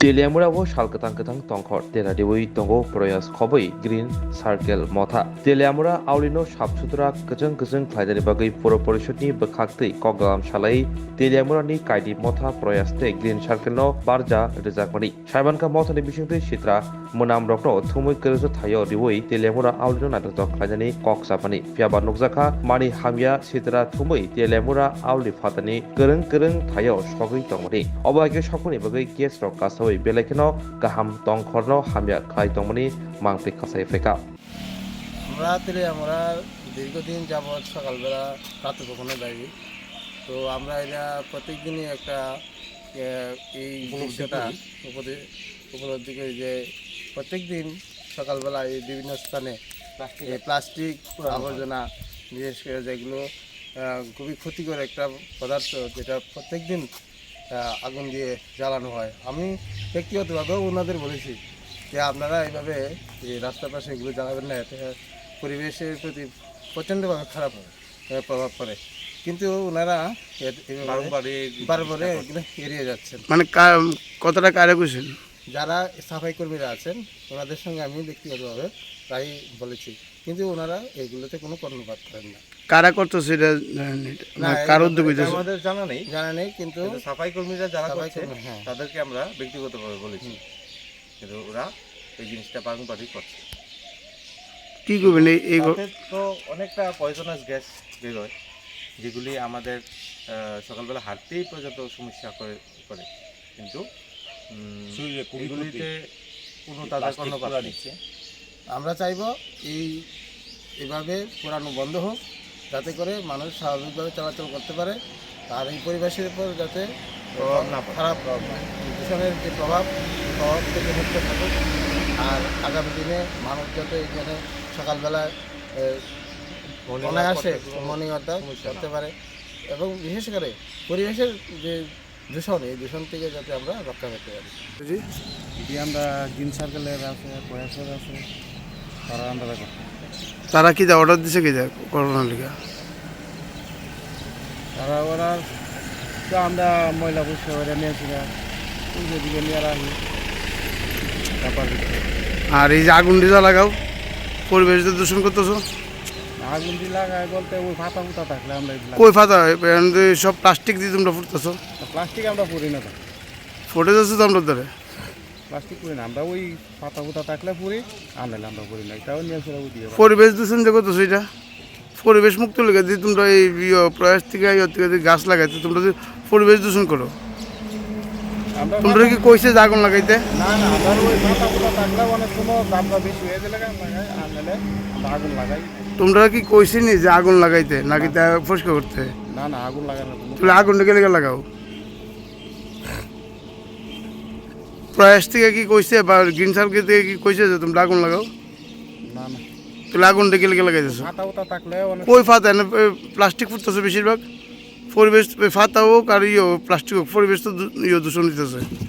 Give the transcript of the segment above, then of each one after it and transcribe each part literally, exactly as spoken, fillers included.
Teliamura o sal kwthang kwthang tongkhor tera riwi tongo Proyas khobwi Green Circle motha. Teliamura aulino sap sutra kwchwng kwchwng khlainani bagwi Puro Porishod ni bwkhaktwi kokgalam salai Teliamura ni kaidi motha Proyas tei Green Circle no barja rwjakmani. Saimankha mothani bisingtwi sitra mwnamrokno thumwi kwrwngsa thaio riwi Teliamura aulino naithotok khlainani kok chapani. Phiyaba nukjakha mani hamya sitra thumwi Teliamura auli phatani kwrwng kwrwng thaio sogwi tongmani. Obo hai khe sokmani bagwi gas rok kasawi belai kheno kaham tongkhorno hamya khlai tongmani mangpli kasai phaikha. আমরা তেলে আমরা দীর্ঘদিন যাবৎ সকালবেলা প্রাতঃভ্রমণে যাই। তো আমরা এটা প্রত্যেক দিনই একটা, আহ, এই উপলব্ধি দৃশ্যটা করি। উপদে-, উপলব্ধি করি যে প্রত্যেক দিন সকালবেলা এই বিভিন্ন স্থানে প্লাস্টিক এই প্লাস্টিক পুরানো হয়। আবর্জনা, বিশেষ করে যেগুলো, আহ, খুবই ক্ষতিকর একটা পদার্থ, যেটা প্রত্যেক দিন, আহ, আগুন দিয়ে জ্বালানো হয়। আমি ব্যক্তিগতভাবেও ওনাদের বলেছি যে, "আপনারা এইভাবে এই রাস্তার পাশে এগুলো জ্বালাবেন না, এতে পরিবেশের প্রতি প্রচণ্ডভাবে খারাপ হয়, আহ, প্রভাব পড়ে।" কিন্তু ওনারা এ-, এভাবে বারংবার এই বারবার জিনিসটা এগুলো এড়িয়ে যাচ্ছেন। মানে কা-, কতটা কারে কইছেন? যারা সাফাই কর্মীরা আছেন, ওনাদের সঙ্গে আমি ব্যক্তিগতভাবে প্রায়ই বলেছি, কিন্তু ওনারা এগুলোতে কোনো কর্ণপাত করেন না। কারা করতেছে এটা জানেন এটা? না, না, কার এটা উদ্যোগে এটা হইতেছে? আমাদের জানা নেই। জানা নেই, কিন্তু কিন্তু সাফাই কর্মীরা যারা সাফাই করছে, কর্মী, হ্যাঁ। তাদেরকে আমরা ব্যক্তিগতভাবে বলেছি। হুম। কিন্তু ওরা এই জিনিসটা বারংবারই করছে। কি করবেন এই, এই ঘ- তাতে তো অনেকটা পয়জনাস গ্যাস বেরোয়, যেগুলি আমাদের, আহ, সকালবেলা হাঁটতেই পর্যন্ত সমস্যা করে, করে। কিন্তু, উম, শরীরে খুবই ক্ষতি। এগুলিতে কোনো এই তাদের প্লাস্টিক কর্ণপাত পুরা নেই। দিচ্ছে। আমরা চাইবো এই, এভাবে পোড়ানো বন্ধ হোক, যাতে করে মানুষ স্বাভাবিকভাবে চলাচল করতে পারে, আর এই পরিবেশের উপর যাতে প্রভাব না পড়ে। খারাপ প্রভাব না, দূষণের যে প্রভাব, প্রভাব থেকে মুক্ত থাকুক। আর আগামী দিনে মানুষ যাতে এখানে সকালবেলায়, এ, মর্নিং ওয়াক অনায়াসে করতে কোনো মর্নিং ওয়াকটা সমস্যা না করতে হয়। পারে এবং বিশেষ করে পরিবেশের যে দূষণ, এই দূষণ থেকে যাতে আমরা রক্ষা পেতে পারি। জি। এটি আমরা গ্রিন সার্কেলের আছে, প্রয়াসের আছে, তারা আমরা করতে। তারা কি যা অর্ডার দিছে কি যা করোনার লিগা? তারা অর্ডার তো আমরা ময়লা পরিষ্কার করে নিয়ে আসি না, ওই যেদিকে নিয়ে রাখি, তারপর আর এই যে আগুন দিয়ে লাগাও, পরিবেশ তো দূষণ করতেছো। আগুন দিয়ে লাগায় বলতে ওই ফাতা ফুতা থাকলে আমরা এগুলা কই ফাতা? এখন তো সব প্লাস্টিক দিয়ে তোমরা ফুটতেছো। প্লাস্টিক আমরা পুড়ি না তো। ফুটে যাচ্ছে তো আমরা ধরে। প্লাস্টিক পুড়ি না, আমরা ওই ফাতা ফুতা থাকলে পুড়ি, আর নাহলে আমরা পুড়ি না। এটাও নিয়ে আসলে ওই দিয়ে পরিবেশ দূষণ যে করতেছো এটা, পরিবেশ মুক্ত লেগে দিয়ে তোমরা এই ইয়ে প্রয়াস থেকে, ইয়ে থেকে যে গাছ লাগাইতে তোমরা যে পরিবেশ দূষণ করো। আমরা তোমরা কি কইছে যে আগুন লাগাইতে? না, না, আমরা ওই ফাতা ফুতা থাকলে অনেক সময় দাবদাহ বেশি হয়ে গেলে লাগাই, আর নাহলে আমরা আগুন লাগাই। তোমরা কি কইছে নি যে আগুন লাগাইতে নাকি না। তা পরিষ্কার করতে? না, না, আগুন লাগানো কোনো তাহলে আগুনটা গেলে গেলে লাগাও। প্রয়াস থেকে কি কইছে বা গ্রিন সার্কেল থেকে কি কইছে যে তোমরা আগুন লাগাও? না, না। তাহলে আগুনটা গেলে গেলে লাগাইতেছো? ফাতা উতা থাকলে অনেক কই ফাতা? এনে, এ, প্লাস্টিক ফুটতেছে বেশিরভাগ। পরিবেশ, এ, ফাতা হোক আর ইয়ে হোক, প্লাস্টিক হোক, পরিবেশ তো দূ-, ইয়ে দূষণ হইতেছে।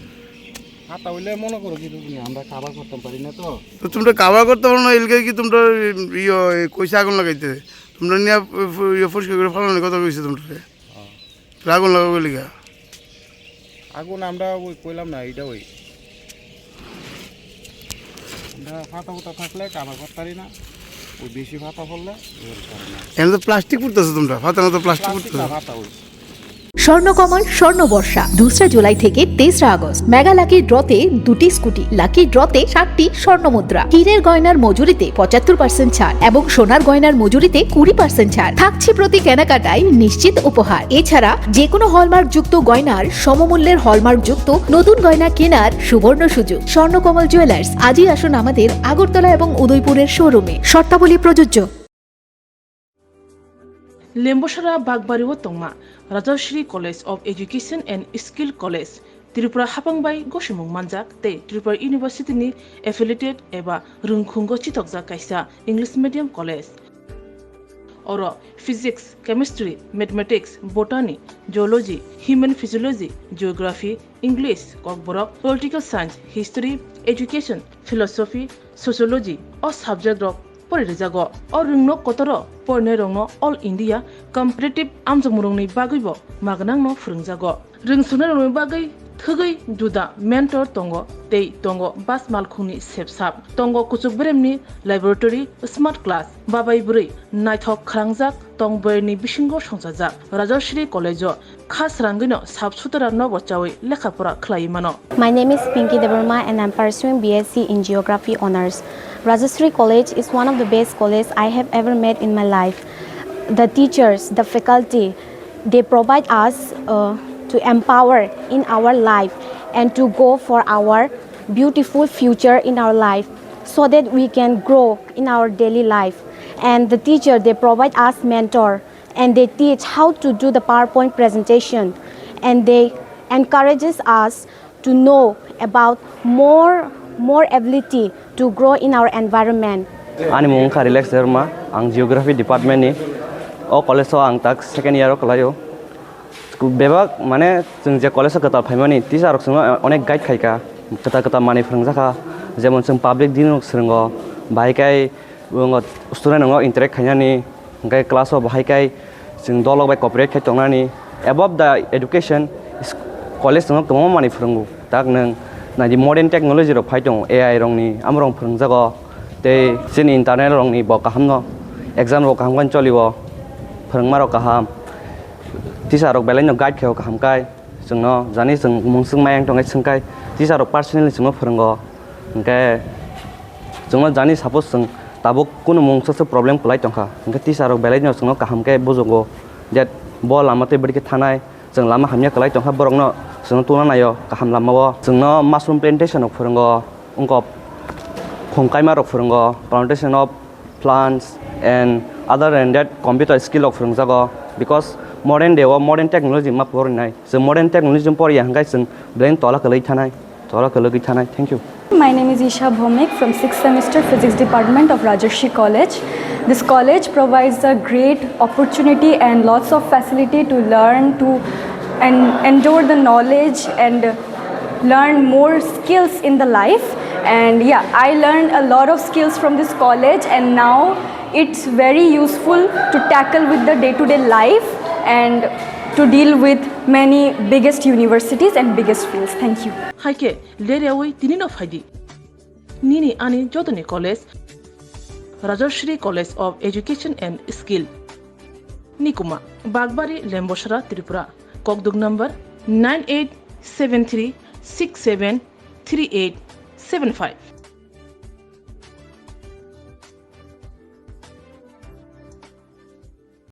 ফাতা হইলে মনে করো কি তুমি, আমরা কাভার করতাম পারি না তো। তো তোমরা কাভার করতে পারো না, এলাকায় কি তোমরা, ইয়ে, কইছে আগুন লাগাইতে? তোমরা নিয়ে, এ, ইয়ে, পরিষ্কার করে ফালানোর কথা কইছে তোমরা। হ্যাঁ। আগুন লাগাবো লিগা। আগুন আমরা ওই কইলাম না, এটা ওই। আমরা ফাতা ফাতা থাকলে কাভার করতে পারি না, ওই বেশি ফাতা পড়লে এবার করে না। এনে তো প্লাস্টিক পুড়তেছো তোমরা, ফাতা না তো প্লাস্টিক প্লাস্টিক পুড়তেছো। না, ফাতা ওই। স্বর্ণকমল স্বর্ণ বর্ষা, দোসরা জুলাই থেকে তেসরা আগস্ট। মেগা লাকি ড্রতে দুটি স্কুটি, লাকি ড্রতে সাতটি স্বর্ণ মুদ্রা, হীরের গয়নার মজুরিতে পঁচাত্তর পার্সেন্ট ছাড় এবং সোনার গয়নার মজুরিতে কুড়ি পার্সেন্ট ছাড় থাকছে প্রতি কেনাকাটায় নিশ্চিত উপহার। এছাড়া যে কোনো হলমার্কযুক্ত গয়নার সমমূল্যের হলমার্কযুক্ত নতুন গয়না কেনার সুবর্ণ সুযোগ। স্বর্ণকমল জুয়েলার্স, আজই আসুন আমাদের আগরতলা এবং উদয়পুরের শোরুমে। শর্তাবলী প্রযোজ্য। Lembosara Bagbari o tongma Rajashri College of Education and Skill College, Tripura haphang bai gosimung manjak tei Tripura University ni affiliated eba rwngkhungo chitokjak kaisa English medium college. Oro Physics, Chemistry, Mathematics, Botany, Zoology, Human Physiology, Geography, English, Kokborok, Political Science, History, Education, Philosophy, Sociology o subject rok pori rijago. O rwngno kotoro porinai rokno All India Competitive amjokmung rokni bagwi bo magnang no phwrwngjago. Rwngsuknai rokni bagwi Thwgwi juda mentor tongo tei tongo bas malkhungni sepsap. Tongo kuchuk beremni laboratory, smart class, babai bwrwi naithok khrangjak tong boyarni bisingo songchajak. Rajashree College-o kha srangwino sap sutra nobo chawi lekha pora khlaiwi mano. My name is Pinky Debbarma and I'm pursuing B S C in Geography Honours. Rajashree College is one of the best colleges I have ever met in my life. The teachers, the faculty, they provide us uh, to empower in our life and to go for our beautiful future in our life so that we can grow in our daily life. And the teacher, they provide us mentor and they teach how to do the PowerPoint presentation and they encourages us to know about more more ability to grow in our environment. Ani mung wngkha Relax Debbarma, ang Geography Department ni. O college o ang tak second year o kwlaio. Bebak mane chwng je college o kwtal phaimani teacher rok chwngno onek guide khaika, kwtal kwtal manwi phwrwngjakha, jemon chwng public dealing rok swrwngo, bahai khe student rokno interact khainani, hwnkhe class o bahai khe chwng dolok bai cooperate khai tongnani. Above the education, college chwngno kwbangma manwi phwrwngo. Tak nwng naidi modern technology rok phai tongo, A I rokni, amorok phwrwngjago. Tei chini internal rokni bo kahamno, exam rok kaham khe cholio, phwrwngma rok kaham, teacher rok belai no guide khaio kaham khai. Chwngno jani chwng mung swk mayang tongkhe swngkhai teacher rok personally chwngno phwrwngo. Hwnkhe chwngno jani suppose chwng tabuk kunu mung swk swk problem kwlai tongkha, hwnkhe teacher rok belai no chwngno kaham khe bujugo that bo lama tei bwrwi khe thanai, chwng lama hamya kwlai tongkha borokno chwngno tungna naio kaham lamao. Chwngno mushroom plantation rok phwrwngo, wngkok khum kaima rok phwrwngo, plantation of plants and other than that computer skill rok phwrwngjago, because modern day o modern technology ma porinai. Chwng modern technology poriya hwnkhe chwng belai tola kwlwi thanai, tola kwlwgwi thanai. Thank you. My name is Isha Bhowmik from sixth semester Physics Department of Rajarshi College. This college provides a great opportunity and lots of facility to learn, to and endure the knowledge and learn more skills in the life. And yeah, I learned a lot of skills from this college, and now it's very useful to tackle with the day-to-day life and to deal with many biggest universities and biggest fields. Thank you. Haikhe leryawi tinino phaidi. Nini ani jotoni college, Rajashree College of Education and Skill, Nikuma, Bagbari, Lembosra, Tripura. Kokduk number nine eight seven three six seven three eight seven five.